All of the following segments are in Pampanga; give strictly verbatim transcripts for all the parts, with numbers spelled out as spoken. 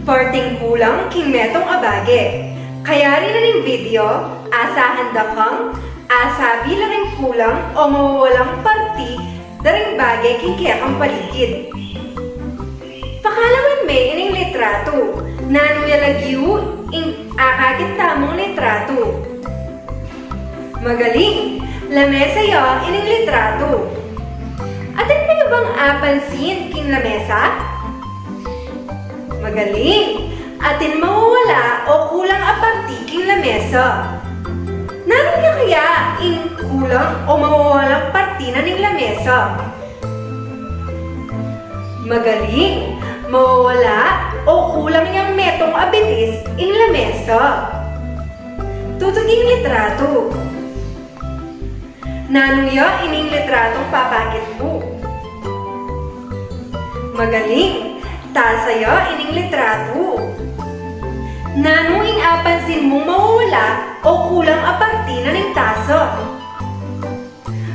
Parting kulang king metung a bage. Kayari na ning video, asahan da kang asabi la ring kulang o mawawalang parti da ring bage king kekang paligid. Pakalawan me ining litratu. Nanu ya lagyu ing akakit tamung litratu? Magaling! Lamesa ya ining litratu. Atin kayu bang apansin king lamesa? Magaling! Atin mawawala o kulang a parti king lamesa. Nanu ya kaya ing kulang o mawawalang parti na ning lamesa? Magaling! Mawawala o kulang yang metung a bitis ing lamesa. Tutuki ing litratu. Nanu ya ining litratung papakit ku? Magaling! Tasa ya ining litratu. Nanu ing apansin mung mawawala o kulang a parti na ning tasa?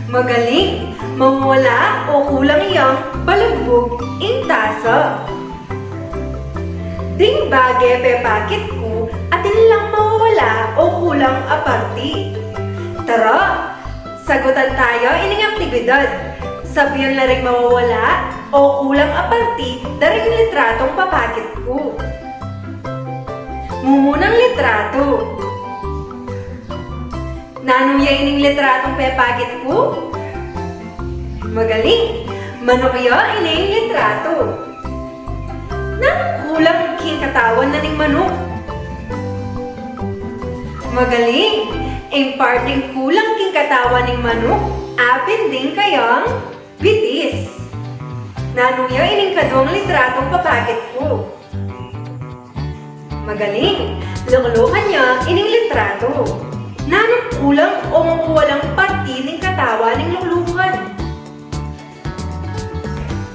Magaling! Mawawala o kulang yang balugbug ing tasa. Ding bage pepakit ku, atin lang mawawala o kulang a parti. Tara, sagutan taya ining aktibidad. Sabian la ring mawawala o kulang a parti da ring litratung papakit ku. Mumunang litratu. Nanu ya ining litratung pepakit ku? Magaling! Manuk ya ining litratu. Nanung kulang king katawan na ning manuk? Magaling! Ing parting kulang king katawan ning manuk, apin ding kayang bitis. Nanu ya ining kaduang litratung papakit ku? Magaling! Luklukan ya ining litratu. Nanung kulang o mawawalang parti ning katawan ning luklukan?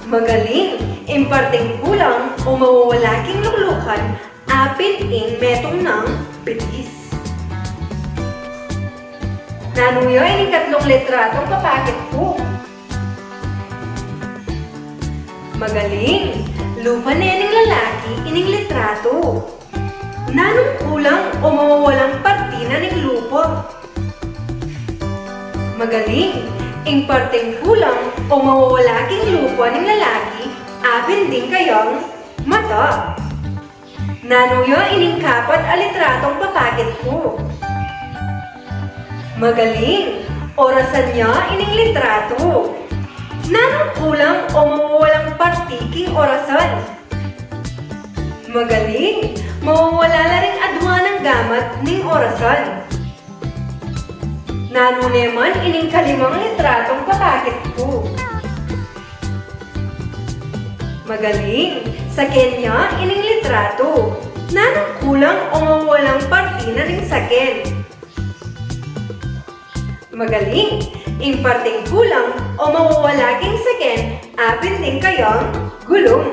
Magaling! Ing parting kulang o mawawala king luklukan, apin ing metung nang bitis. Nanu ya ining katlung litratung papakit ku? Magaling! Lupa ne ning lalaki ining litratu. Nanung kulang o mawawalang parti na ning lupa? Magaling! Ing parting kulang o mawawala king lupa ning lalaki, apin ding kayang mata. Nanu ya ining kapat a litratung papakit ku? Magaling! Orasan ya ining litratu. Nanung kulang o mawawalang parti king orasan? Magaling! Mawawala la ring aduanang gamat ning orasan. Nanu ne man ining kalimang litratung papakit ku? Magaling! Saken ya ining litratu. Nanung kulang o mawawalang parti na ning saken? Magaling! Ing parting kulang o mawawala king saken, apin ding kayang gulung.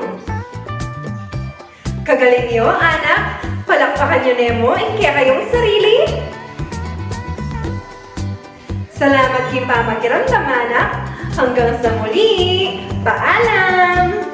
Kagaling yu, anak! Palakpakan yu ne mu ing kekayung sarili. Salamat king pamakiramdam, anak. Hanggang sa muli. Paalam!